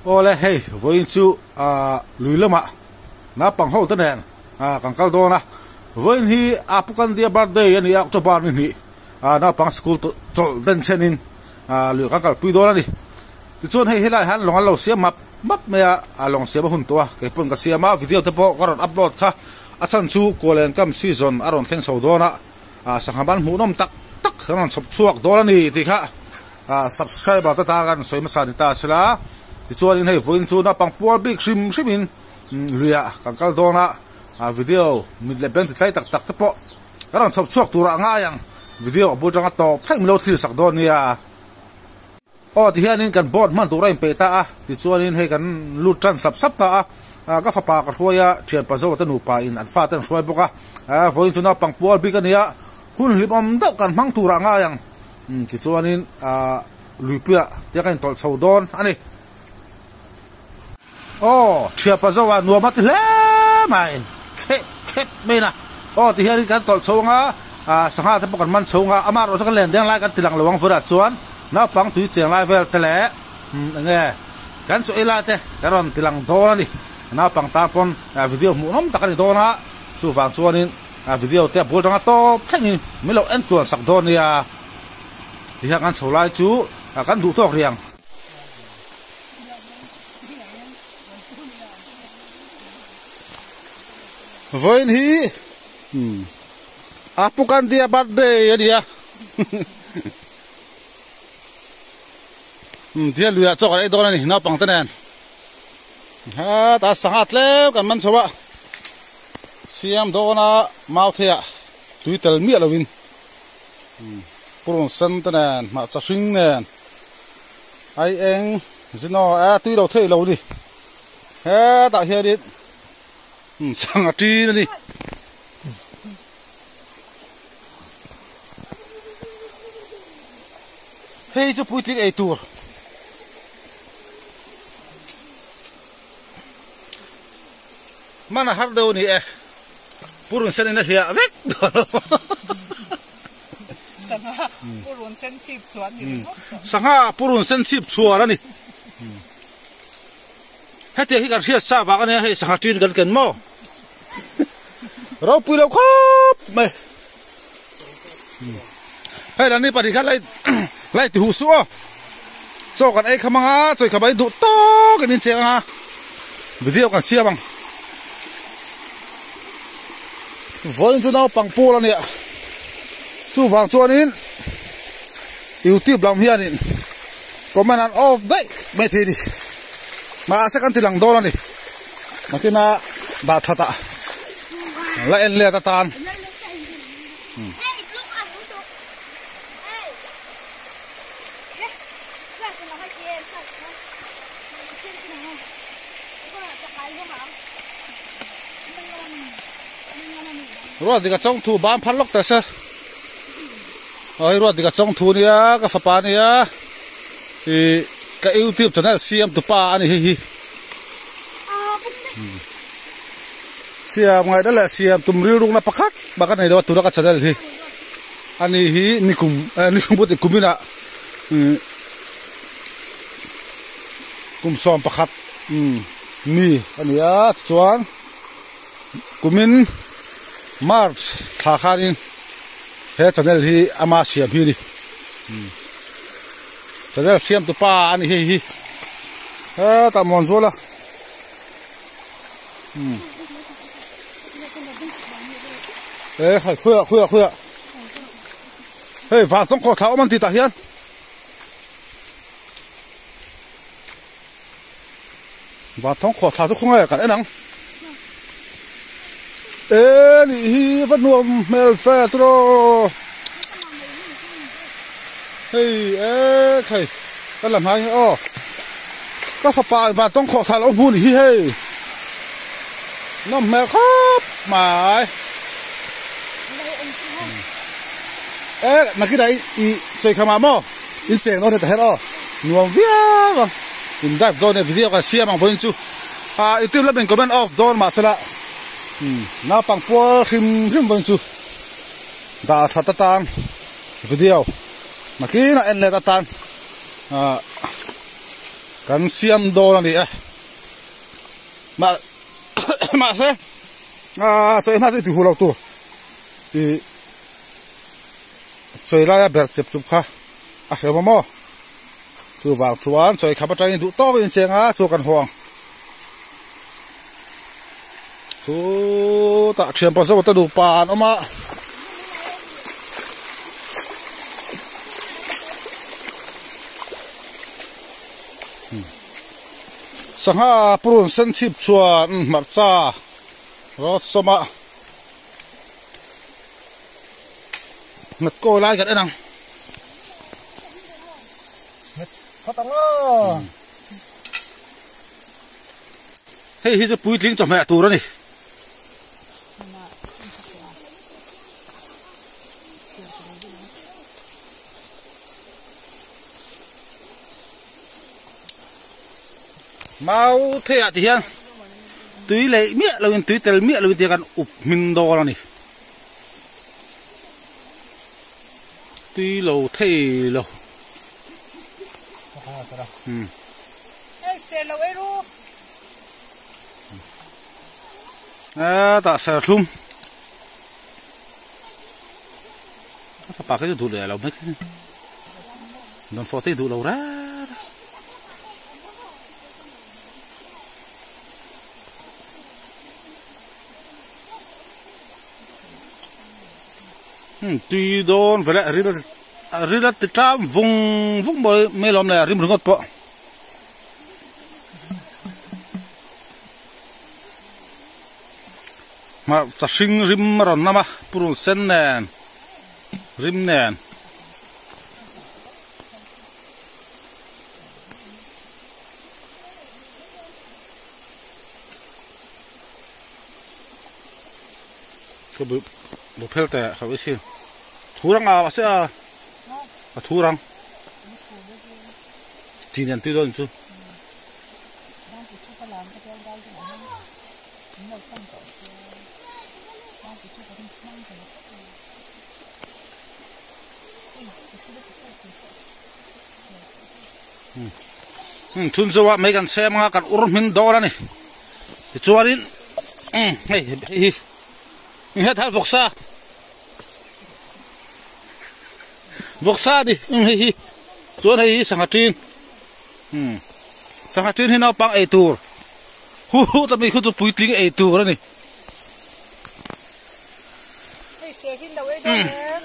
Awle hei vawiin chu ah lui lamah naupang ho te nen ah kan kal dawn a, vawiin hi a Pu Kandia birthday a ni a October ni hnih ah naupang school chawlh den thlenin ah lui kan kalpui dawn a ni. Tichuan hei helaiah hian lawng an lo siam map map mai a, ah lawng siam a hun tawh a, kei pawn ka siam a, video te pawh ka rawn upload kha a chhan chu Kualen kam season a rawn thleng chho dawn a, ah sangha ban hmuhnawm tak tak an rawn chhawp chhuak dawn a ni tih kha. Subscriber te tan kan sawi hmasa ni ta sela, tichuanin hei vawiin chu naupang pual bik hrim hrimin luiah kan kal dawn a, video mit leh beng ti tlai tak tak te pawh kan rawn chhawp chhuak turah ngai ang, video a bul tanga tawp thleng min lo thlir sak dawn nia. Aw tihianin kan board hman tur a inpeih ta a, tichuanin hei kan lut tan sap sap ta a, ka fapa ka hruai a, thianpa Zoa te nupa in an fate an hruai bawk a, vawiin chu naupang pual bik a nia, hun hlimawm deuh kan hmang turah ngai ang. Umm tichuanin ahh luipuiah te ka intawlh chho dawn a ni. Aw thiapa zo ah nuam a ti hle mai khep khep mai na. Aw tihianin kan tawlh chho anga ah sangha te pawh kan man chho anga amah erawh chu kan len deng lai kan ti lang lo ang vurah chuan naupang tui cheng lai vel te leh umm eng nge kan chaw ei lai te kan rawn ti lang dawn a ni. Naupang tan pawn video hmuhnawm tak a ni dawn a chuvang chuanin. A video te a bul tanga tawp thlengin min lo en tuan sak dawn nia tihian kan chho lai chu kan duh tawk riang. Vawiin hi a Pu Kandia birthday a nia tihian luiah chaw kan ei dawn a ni naupang te nen hetah sangha tlem kan man chho a. Siam dawna mau theiah tui tel miah lovin purun sen te nen hmarcha hring nen ai eng zino e tui lo thei lo ni hetah hianin sangha ṭin a ni. Hei chu puitling ei tur. Hman a har deuh a ni e. Purun sen in a hliah vek dawn lo. Sangha purun sen chhip chhuan ni ringawt tawh. Sangha purun sen chhip chhuan a ni. Hetiang hi kan hriat sa vang a nia hei sangha ṭin kan ken maw. Ropui lo khawp mai. Hei lan ni pahnih khan lai ti huh suh aw. Chaw kan ei kham anga chawi kham ai duh tawk in incheng anga video kan siam ang. Vawiin chu naupang pawl a nia. Chuvang chuanin YouTube lam hianin comment an off daih mai thei a ni. Mahse kan ti lang dawn a ni. Nakina dah that ah la en let atan. Ruat dik a chawng thu ban phar lawk teh se hei ruat dik a chawng thu nia ka fapa nia ih ka youtube channel siam tu pa a ni hei hi siam ngaihna leh siam tum rilrukna pakhat bak a nei lo a tuna ka channel hi ani hi nikum eh nikum pawh kum inah ih kum sawm pakhat umm mi a ni a tichuan kumin march thla khanin he channel hi ama siam hi a ni channel siam tu pa a ni hei hi hetah mawn zual a. E khai khuia khuia khuia hei van tawng khawh thla awm an ti tah hian van tawng khawh thla chu khawnge kan en ang e nih hi va nuam hmel fe tiraw hei e khai ka la hnai nge aw ka fapa van tawng khawh thla lo hmu ni hi hei nawm hmel khawp mai e nakinah i chei kha mah maw in cheng dawn heta her aw nuam viau ang in drive dawn e video kan siam ang vawiin chu ah youtube lamin comment off dawn mahsela naupang pual hrim hrim vawiin chu dah that atan video nakinah en let atan ah. Kan siam dawn a ni e. Mah mahse ah chawi hna chu i ti huh lo tur ih chawi laia ber chep chup kha a hrem a maw chuvang chuan chawi kham atangin duh tawkin in cheng a chu kan haw ang chutah thian pa zawk te nupa an awm a. Sangha purun sen chhip chuan hmarcha rawt sawm a nghet kawi lai kan en ang. Nghet phawt ang aw. Hei hi chu puitling chawhmeh tur a ni. Mau theiah ti hian tui leh miah loin tui tel miah loin tia kan up hming dawn a ni. Tui lo thei lo. Hmm. A tah serthlum. A fapa khi chu duh leh lo mai khi. Dawnfawh te hi duh lo reng. Hmm, tui dawn vele ril ril a ti ṭam vung vung mai mai lawm le rim ringawt pawh. Hmarcha hring rim a rawn nam a purun sen nen rim nen. Ka bu bu phel te ka ui si thurang a se a a thurang chi nen tui dawn chu. Thun zawh ah mai kan chhem anga kan ur hming dawn a ni tichuanin hei hei hi hetah vawksa vawksa a ni hei hi chuan hei hi sangha ṭin sangha ṭin hi naupang ei tur hu hu ta mai khu chu puitling ei tur a ni.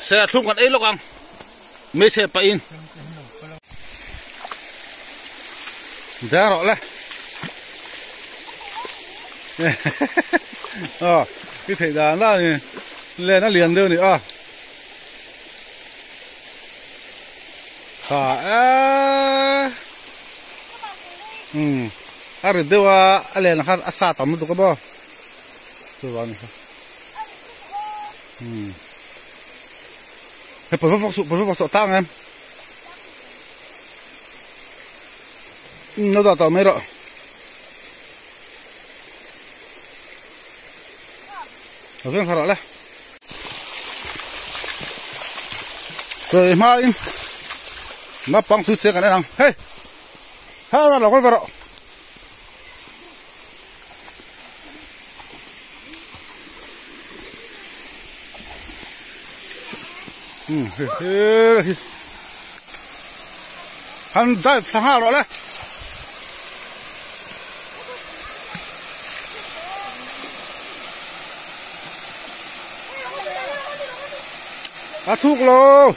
Serthlum kan ei lawk ang hmeichhe pahin deng rawh le aw i theih dan dan in len a lian deuh a ni a tha eee umm a rit deuh a a len khan a sa tam lutuk a maw. Chuvang ni kha. Hmm. Hei pawlh vak suh, pawlh vak suh tang em. No dah tawh mai rawh. A veng thla rawh le. Sawi hma in naupang chu che kan en ang. Hei! Ha lo kal ve rawh. Han dive thla nghal rawh le. A thuk lo.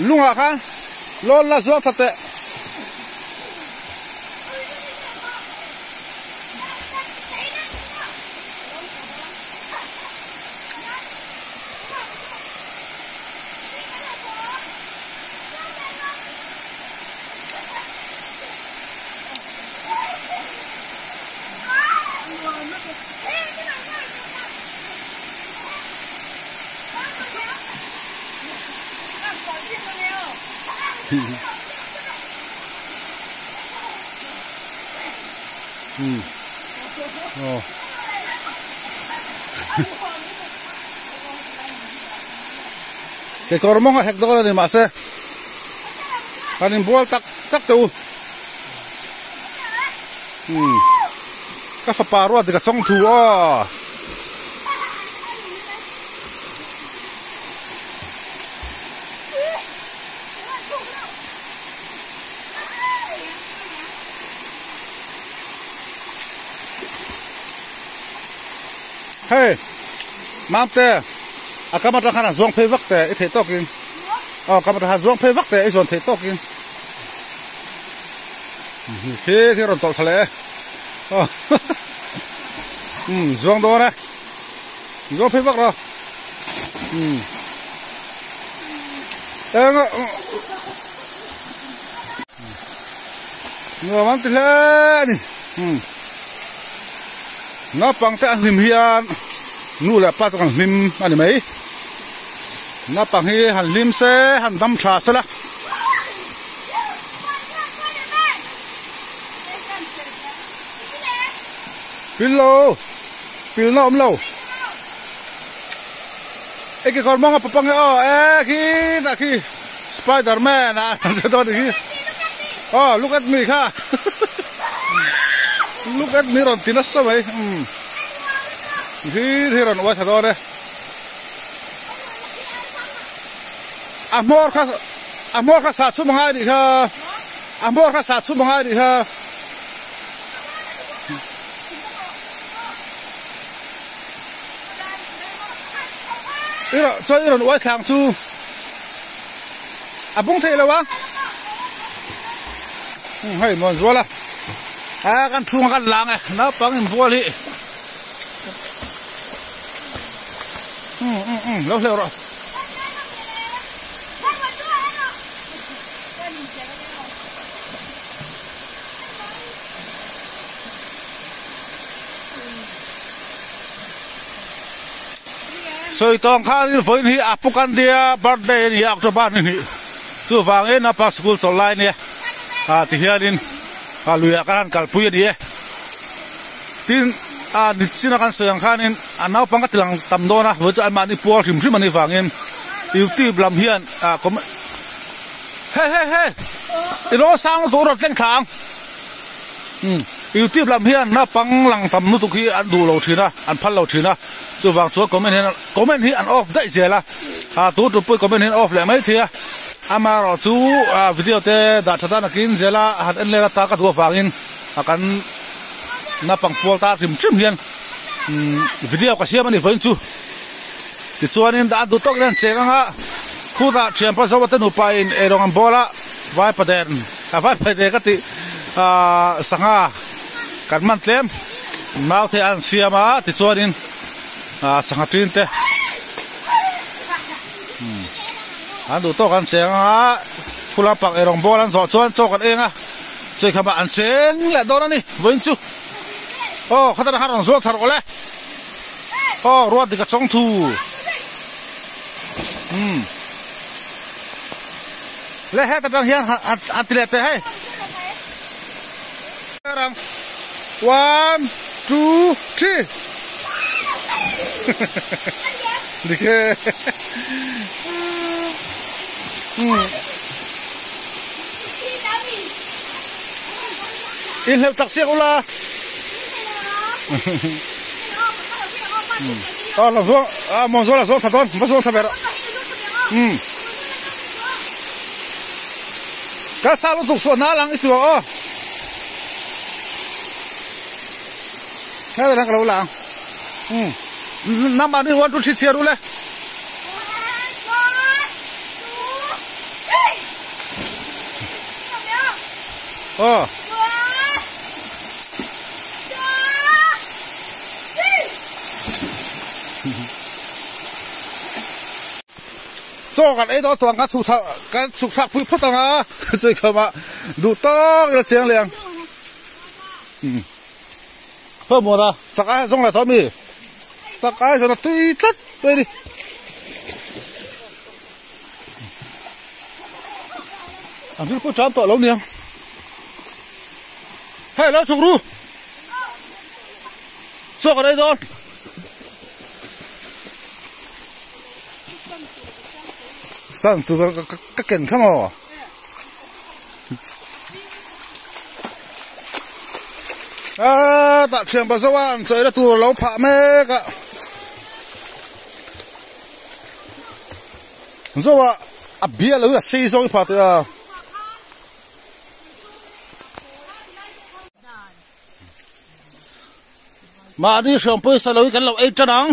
Lungah khan lawn la zuang that teh. Kekawr mawng a hek dawn a ni mahse Han inbual tak tak teh u. Umm ka fapa ruat dik a chawng thu aw. Hei Mamte a kam atang khan a zuang phei vak teh i theih tawkin aw kam atang khan zuang phei vak teh i zuan theih tawkin khi khi a rawn tawlh thla leh e aw umm zuang dawn e zuang phei vak rawh umm eng a Nuam an ti hle a ni. Umm naupang te an hlim hian nu leh pa chu kan hlim a ni mai. Naupang hi han hlim se han dam tha se la. Pil lo pil na awm lo. E kekawr mawng a papang e aw e khi tah khi. Spider man a an dawn hi oh look at me kha look at me rawn ti nasa mai umm hi hi rawn uai tha dawn e a hmawr kha a hmawr kha sah chhum angai nih kha a hmawr kha sah chhum angai nih kha i rawn chuan i rawn uai thlang chu. A bung thei lo a hei muan zual a a kan chhung a kan lang e naupang inbual hi um um um lo hleuh rawh. Sawi tawng khanin vawiin hi a Pukandia birthday a ni a October ni hnih chuvangin a pa school chawlh lai a nia ah tihianin ah luiah khan han kalpui a ni e tin ah nichina kan sawi ang khanin a naupang ka ti lang tam dawn a vawiin chu anmahni pual hrim hrim a nih vangin youtube lam hian ah comment he he he i lo sang lutuk rawh tleng thla ang. Umm youtube lam hian naupang lang tam lutuk hi an duh lo thin a, an phal lo thin a, chuvang chuan comment hian comment hi an off daih zel a, ah tu tu pawh comment hi an off leh mai thei a, amaherawh chu ah video te dah tha tan a kin zel a, han en leh ata ka duh avangin a kan naupang pual ta hrim hrim hian umm video ka siam a ni vawiin chu tichuanin an duh tawkin an cheng anga khutah thianpa Zoa te nupa in eirawng an bawl a vaipaden. A van phei ve ka tih ahh sangha kan man tlem mau te an siam a tichuanin ahh sangha tin te an duh tawk an cheng a thu lampang eirawng bawl an zawh chuan chaw kan eng a chawikhamah an cheng leh dawn a ni vawiin chu aw khata khan rawn zuang thar awlh e aw ruat dik a chawng thu umm. Le heta tang hian han ti leh teh hei. Rang. One, two, three. Dikhe. Hmm. In hleuh tak siak ula. Ah, la zuang, ah, mon zuang la zuang tha dawn, va zuang tha ber. Hmm. Ka sa lutuk suah na lang i tua aw. Ngai lang ka lo lang. Hmm. Nam ani 1 2 3 chiar ule. Aw. Chaw kan ei dawn chuan kan chhuk thla kan chhuk thlak pui phawt ang a chei kham ah duh tawk ila chiang leh ang khaw maw la chak ai zawng leh tawh ami chak ai zawn a tui tlat mai a ni. A hmel pawh cham tawh lo niang hei lo chhuk ru chaw kan ei dawn. Sang tu ka ken kha maw? A tah thian pa zo a an chawih na tur lo phah mek a zo a a bial lo hi a sei zawng i phah teh a. Mahni hriam pawisa lo hi kan lo ei tan ang.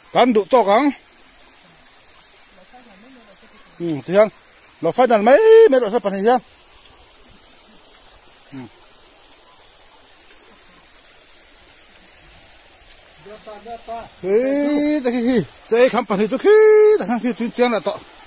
Kan duh tawk ang um ti hian lo final mai mai rawh se pahnih hian um khi ta khi khi te kham pahnih chu khi ta khan khi tui chiang leh tawh.